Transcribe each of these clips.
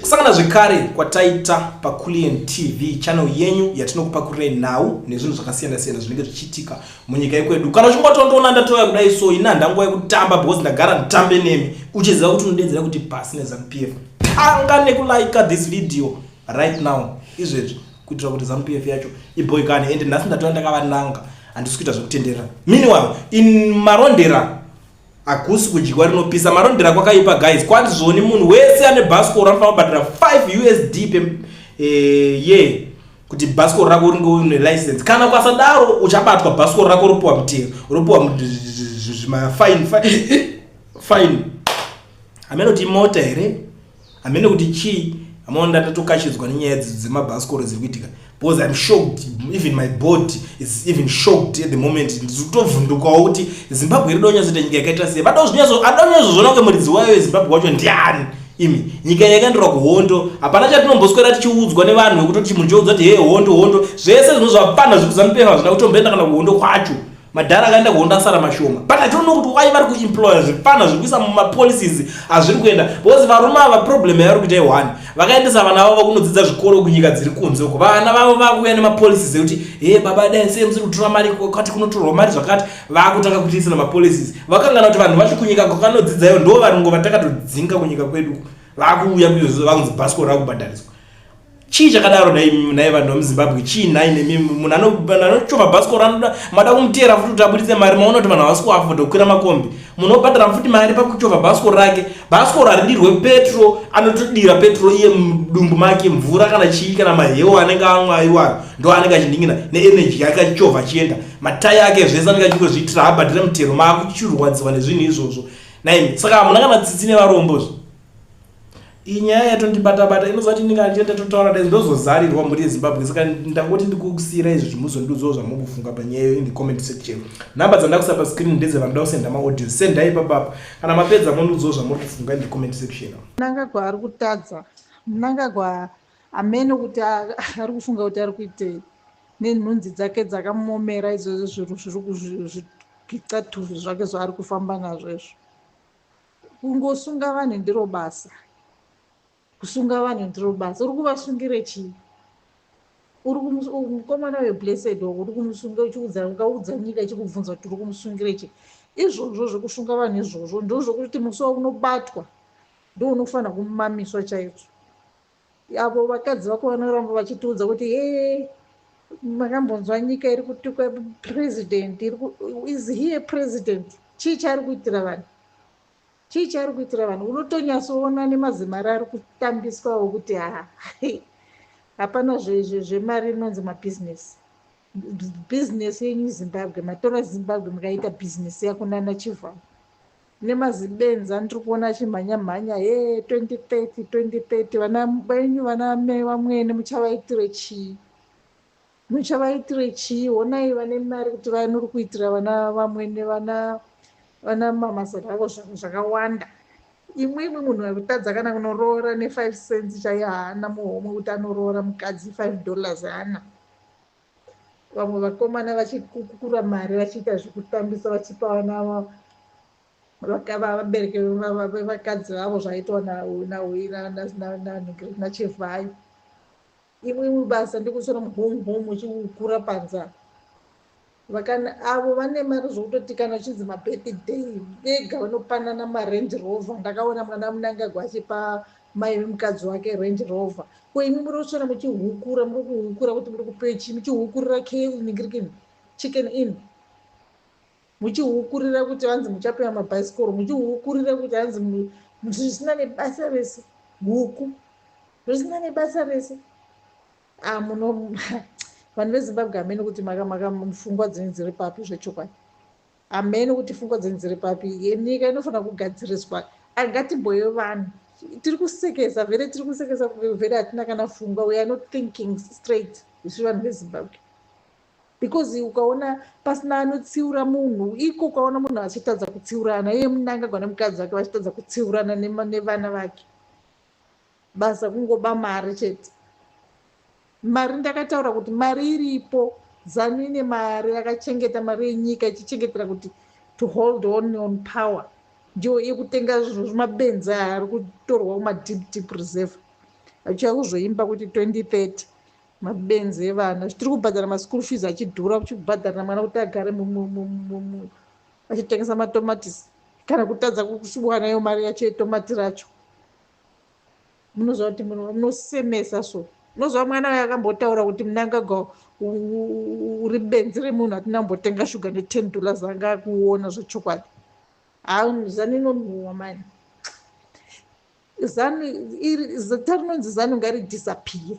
Kusangana zvekare kwataita paCulian TV channel yenyu yatinokupakurirei nhau nezvinhu zvakasiyana siyana zvinenge zvichiitika munyika yekwedu. Kana uchingotondoona ndatouya kudai so ini handanguva yekutamba because ndagara nditambe nemi uchiziva kuti unodedzera kuti pasi neZanu PF. Tanga nekulaika this video right now izvezvi kuitira kuti Zanu PF yacho ibhoikane ende nhasi ndatouya ndakavananga handisi kuita zvekutenderera. Meanwhile in Marondera Hakusi kudyiwa rinopisa marondera kwakaipa guys kwanzi zvoni munhu wese ane bhasikoro anofanira kubhadhara 5 usd pe eh, ye kuti bhasikoro rako ringe une license kana ukasadaro uchabatwa bhasikoro rako ropiwa mutero ropiwa zvimafine fine hameno kuti imota here hameno kuti chii hameno ndatatokachidzwa nenyaya dzemabhasikoro dziri kuitika because im shocked, even my body is even shocked at the moment. Ndiri kutovhundukawo kuti Zimbabwe iri donyatsoita nyika yakaita sei. Vadonyatsozoona kunge muridzi wayo weZimbabwe wacho ndiani imi. Nyika yakaenderwa kuhondo, hapana chatinomboswera tichiudzwa nevanhu vekutoti munhu choudzwa kuti hee hondo hondo, zvese zvinhu zvapana zviri kuZanu PF hazvina kutomboenda kana kuhondo kwacho. Madhara akaenda kuhondo asara mashoma, but I don't know kuti why vari kuemploya zvipfana zviri kuisa mumapolicies azviri kuenda, because varume ava problem yavari kuita ihwani. Vakaendesa vana vavo kunodzidza zvikoro kunyika dziri kunze uko, vana vavo vakuuya nemapolicies ekuti he baba dai sei musiri kutora mari kwati kunotorwa mari zvakati, vakutanga kutiisira mapolicies. Vakangana kuti vanhu vacho kunyika kwakanodzidzayo ndo varungu vatakatodzinga kunyika kwedu, vakuuya vakunzi bhasikoro rakubhadhariswa. Chii chakadaro nhai nhai vanhu vemuZimbabwe, chii nhai nemi? Munhu anochovha bhasikoro anoda mada kumuteera futi kuti abuditse mari, maona kuti vanhu havasi kuafoda kukwira makombi, munhu obhadhara futi mari pakuchovha bhasikoro rake. Bhasikoro haridirwe petro, anotodira petro iye mudumbu make, mvura kana chii kana mahewo anenge amwa iwayo ndo anenge achindingina neenergy yake achichovha achienda, mataya ake zvese anenge achingozviitira, abhadhire mutero. Maakuchirwadziwa nezvinhu izvozvo naimi, saka hamuna kana tsitsi nevarombo zve. Iyi nyaya yatondibata bata inoziva kuti ndinga ndichienda totaura dai ndozozarirwa mhuri yeZimbabwe, saka ndangoti ndikusiira izvi zvimuzondiudzawo zvamukufunga panyaya iyo in the comment section. Nhamba dzandakuisa pascreen ndedzevanoda kusenda maaudio, sendai ipapapa kana mapedza mondiudzawo zvamuri kufunga in the comment section. Mnangagwa ari kutadza. Mnangagwa hameno kuti ari kufunga kuti ari kuitei nenhunzi dzake dzakamuomera izvozvo zviri zvigicatuvi zvake zvaari kufamba nazvo izvo. Kungosunga vanhu ndiro basa. Kusunga vanhu ndiro basa. Uri kuvasungire chii? Uri mukomana uyo Blessed uri kumusunga uchiudza ukaudza nyika ichikubvunza kuti uri kumusungire chii? Izvozvo zvekusunga vanhu izvozvo ndozvokuti musi waunobatwa ndounofanira kumamiswa chaizvo. Avo vakadzi vako vanoramba vachitiudza kuti hee makambonzwa nyika iri kutukwa president iri is he a president? Chii chaari kuitira vanhu? Chii chaari kuitira vanhu? Unotonyatsoona nemazimari ari kutambiswawo kuti ha hapana zvemari inonzi mabhizinesi. Bhizinesi yenyu Zimbabwe, matora Zimbabwe mukaita bhizinesi yako nana Chivhayo. Nemazibenzi andiri kuona achimhanya mhanya hee 2030 2030 vana venyu vana vamwene muchavaitire chii? Muchavaitire chii? Honai vane mari kuti vanori kuitira vana vamwene vana vana mamazana avo zvakawanda. Imwimwi munhu akutadza kana kunoroora ne 5 cents chaiyo haana muhomwe kuti anoroora mukadzi 5 dollars haana. Vamwe vakomana vachikukura mari vachiita zvekutambisa vachipa vana vabereki vevakadzi vavo zvaitwa naChivhayo. Imwimwi basa ndikuswera muhome home muchiukura panze apa. Avo vane mari zvekutoti kana chinzi mabirthday vega vanopanana maRange Rover. Ndakaona mwana Mnangagwa achipa mai vemukadzi wake Range Rover. Ko imi muri kuswera muchihukura, muri kuhukura kuti muri kupe chii, muchihukurira ningirikini Chicken Inn, muchihukurira kuti hanzi muchapiwa mabhasikoro, muchihukurira kuti hanzi zvisina nebasa rese, huku zvisina nebasa rese. Ah, muno vanhu veZimbabwe hameno kuti maka pfungwa dzenyu dziri papi zvechokwadi. Hameno kuti pfungwa dzenyu dziri papi. Nyika inofanira kugadziriswa. Ngatimboye vanhu. Tiri kusekesa vhele, tiri kusekesa vhele, hatina kana pfungwa. We are not thinking straight isu vanhu veZimbabwe. Because ukaona pasina anotsiura munhu, iko ukaona munhu achitadza kutsiurana, iye Mnangagwa nemukadzi wake vachitadza kutsiurana nevana vake. Basa kungoba mari chete. Mari ndakataura kuti mari iripo, Zanu ine mari yakachengeta mari yenyika ichichengetera kuti to hold on power. Ndiyo yekutenga zvinhu zvimabenzi aya ari kutorwa kuma deep deep reserve. Achiuya kuzoimba kuti 2030 mabenzi evana. Tiri kubhadhara maschool fees achidhura, uchibhadharira mwana kuti agare achitengesa matomatisi kana kutadza kuwanayo mari yacho yetomati racho. Munoziva kuti munosemesa so. Unoziva mwana uyo akambotaura kuti Mnangagwa uri benzi remunhu, hatina kumbotenga shuga ne10 dollars, anga akuona zvechokwadi. Haa, Zanu inonhuhwa mani. Zanu, zita rinonzi Zanu ngaridisappear,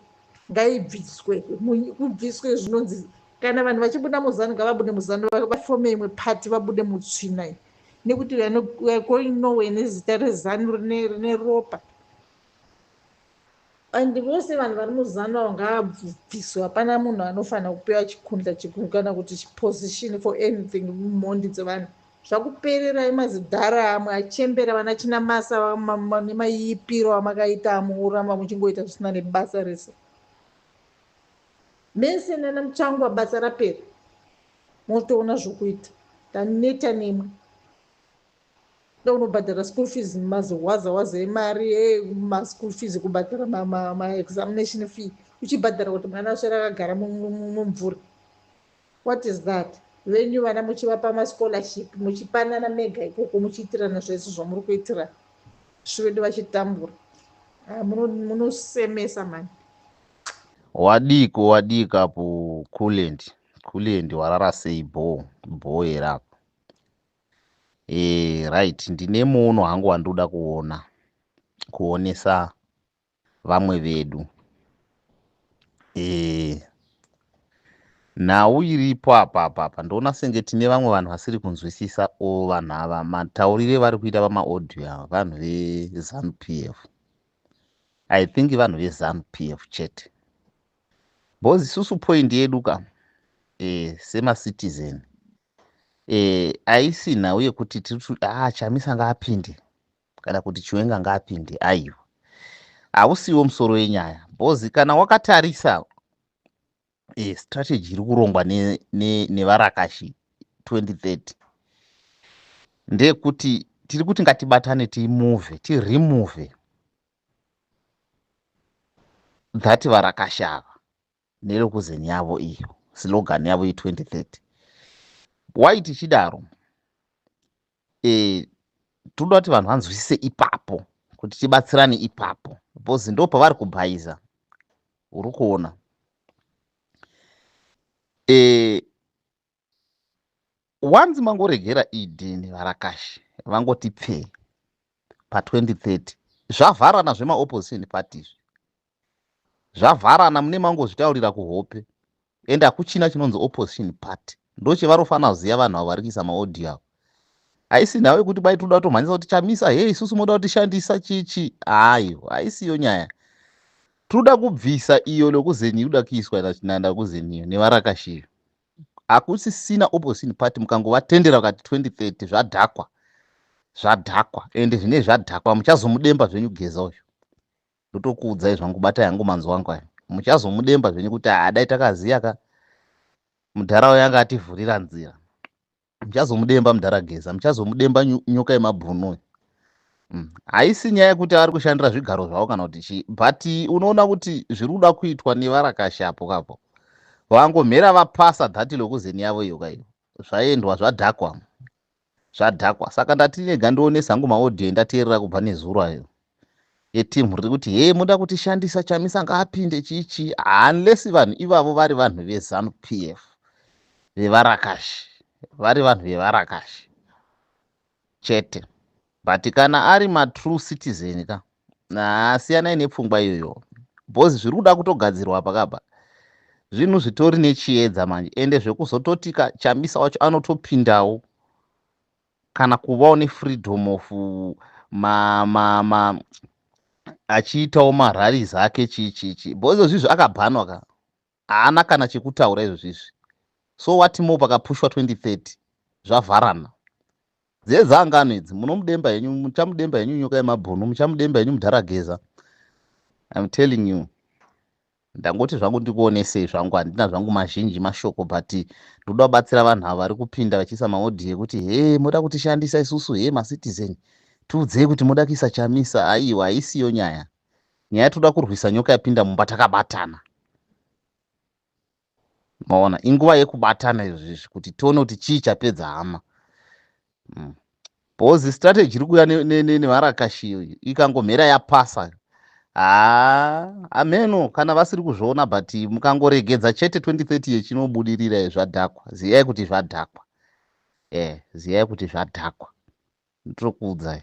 ngaibviswe, kubviswe zvinonzi. Kana vanhu vachibuda muZanu, ngavabude muZanu, vafome imwe pati, vabude mutsvina iyi, nekuti we are going nowhere nezita reZanu rine ropa. And vose vanhu vari muZanu avo ngavabviswe. Hapana munhu anofanira kupiwa chikhundla kana kuti chiposition for anything. Mhondi dzevanhu, zvakupererai. Mazidhara amwe achembera, vana Chinamasa, nemaipiro amakaita, amuuramba muchingoita zvisina nebasa rese mese nana Mutsvangwa. Basa rapera, motoona zvokuita. Taneta nemwe. Da unobhadhara school fees, maziwaza waza emari, maschool fees, kubhadhara maexamination fee, uchibhadhara kuti mwana aswera akagara mumvura. What is that? Venyu vana muchivapa mascholarship, muchipanana mega ikoko, muchiitirana zvese zvamuri kuitirana, isu vedu vachitambura. Ah, munosemesa mani. Wadiko, wadiko apo Kulend, Kulend, warara sei? Bho bho here apo? Right, ndine muono hangu wandoda kuona kuonesa vamwe vedu. Nhau iripo apa apa apa, ndoona senge tine vamwe vanhu vasiri kunzwisisa o vanhu ava mataurire vari kuita pamaaudio ava. Vanhu veZanu PF, I think vanhu veZanu PF chete, because isusu point yedu ka semacitizen haisi nhau yekuti tiri ah, Chamisa ngaapinde kana kuti Chiwenga ngaapinde. Aiwa, hausiwo musoro wenyaya, because kana wakatarisa strategy iri kurongwa nevarakashi 2030 ndeyekuti tiri kuti ngatibatane, timove, tiremove that varakashi ava nerokuzeni yavo iyo slogan yavo ye2030. Why tichidaro? Toda kuti vanhu vanzwisise ipapo, kuti tibatsirane ipapo, because ndo pavari kubhaiza. Uri kuona wanzi mangoregera ED nevarakashi vangoti pfee pa2030, zvavharana zvemaopposition parties, zvavharana. Mune mangozvitaurira kuhope, ende hakuchina chinonzi opposition party. Ndochevarofanira kuziva vanhu avo vari kuisa maaudio avo. Haisi nhau yekuti bai toda kutomhanyisa kuti Chamisa, hei, isusu moda kutishandisa chichi. Hayo haisiyo nyaya. Toda kubvisa iyo lokuzeni iri kuda kuiswa nachinanda kuzeniyo nevarakashiyo. Hakusisina opposition party. Mukangovatendera vakati 2030, zvadhakwa, zvadhakwa, ende zvine zvadhakwa. Muchazomudemba zvenyu Geza uyu, ndotokuudzai zvangu. Batai hangu manzwi wangu aya, muchazomudemba zvenyu kuti hadai takaziya ka mudhara uyu anga ativhurira nzira. Muchazomudemba mudhara Geza, muchazomudemba nyoka yemabhunu uyu. Haisi nyaya yekuti ari kushandira zvigaro zvavo kana kuti chii, but unoona kuti zviri kuda kuitwa nevarakashi apo kapo, vangomhera vapasa that lokuzeni yavo iyo kaiyo, zvaendwa, zvadhakwa, zvadhakwa. Saka ndati nega ndionesa hangu maaudio endateerera kubva nezuro ayo etimu riri kuti he muda kutishandisa, Chamisa ngaapinde chichi, unless vanhu ivavo vari vanhu veZanu PF vevarakashi, vari vanhu vevarakashi chete. But kana ari matrue citizen ka, siyanai nepfungwa iyoyo, because zviri kuda kutogadzirwa pakapa zvinhu zvitori nechiedza manje. Ende zvekuzototika Chamisa wacho anotopindawo kana kuvawo nefreedom of ma, ma, ma achiitawo marallies ake chii chii chii, because izvizvi akabhanwa ka, haana kana chekutaura izvozvizvi. So what more pakapushwa 2030? Zvavharana dzedzangano idzi. Munomudemba henyu, muchamudemba henyu nyoka yemabhunu, muchamudemba henyu mudhara Geza. I'm telling you. Ndangoti zvangu ndikuonesei zvangu, handina zvangu mazhinji mashoko, but ndoda kubatsira vanhu ava vari kupinda vachiisa maaudio ekuti he moda kutishandisa isusu, he macitizen, tiudzei kuti moda kuisa Chamisa. Aiwa, haisiyo nyaya. Nyaya toda kurwisa nyoka yapinda mumba takabatana. Maona, inguva yekubatana izvizvi kuti tione kuti chii chapedza hama. Because strategy iri kuuya nevarakashi iyo ikangomhera yapasa, haa, ameno kana vasiri kuzviona, but mukangoregedza chete 2030 yechinobudirira, zvadhakwa. Ziyai kuti zvadhakwa. Ziyai kuti zvadhakwa, ndiri kuudzai.